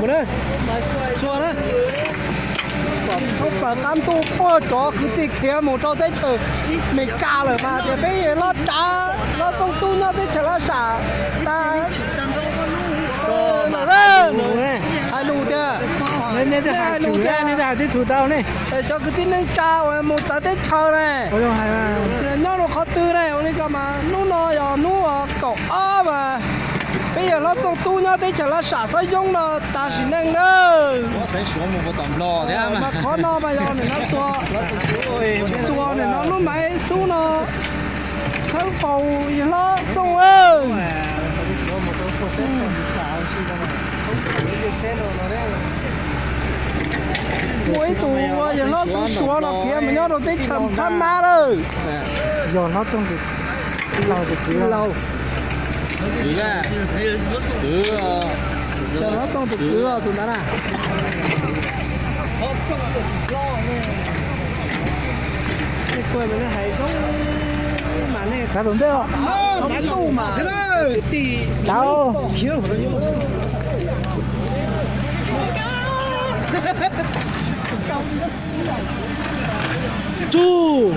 Mus na, xua na. Thoob plaws qab ntuj puag cov kwv tij khiav mus rau teb chaws Amelikas lawm mas tias peb yawg hlob Tsav, hlob Tooj Tub nyob teb chaws Laj Sam tas. Hais lus tias, nej twb hais tau ne, cov kwv tij neej tsa uas mus txawv teb chaws ne, nyob rau qhov twg ne, ua li ko mas hnub no yog hnub kaum ob mas peb yawg hlob Tooj Tub nyob teb chaws Laj Sam Xov Yoo no tas sim neej nawb. Mas qhov no mas yog nws hlob Xua, Xua nws no lub maiv xub no khawb faus yawg hlob Tooj. Muaj ib tug yawg hlob Xub Suav los khiav mus nyob rau teb chaws Phab Mab lawm. Yog hlob Tooj tus kwv, yog hlob Tooj tus kwv tus ntawd na. Kav tus ntej os. Tsuj.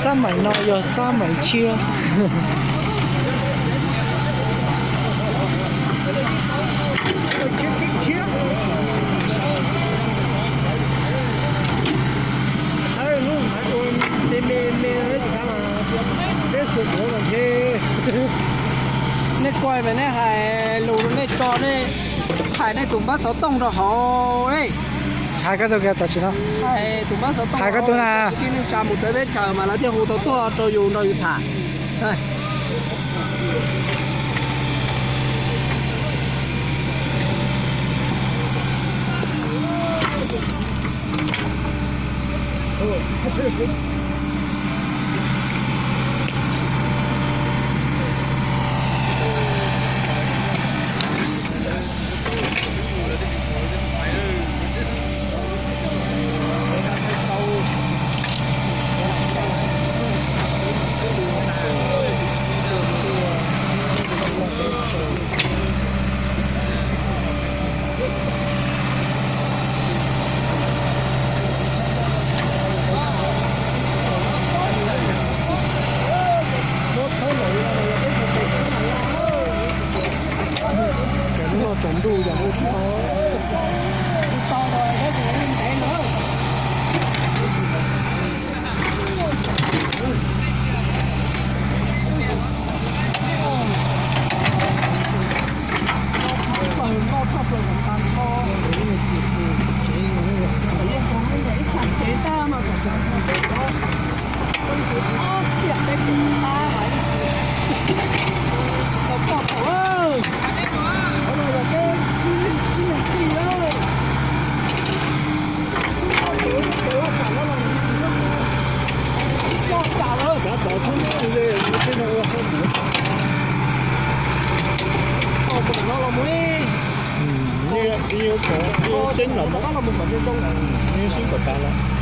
Xab maim no yog xab maim tshiab. Nej kuj mas nej hais lus rau nej tso nej, hais nej tus npab xov tooj rau hauv. Hais koj tus kiag tam sim no. Tus npab xov tooj, hais koj tus na. Kwv tij neej tsa mus txawv teb chaws mas lawv thiaj hu tau tuaj rau yus nrog yus tham. Ces hnub no tsaus ntuj yog hnub tau. Xeeb los, xeeb kom tas lawm.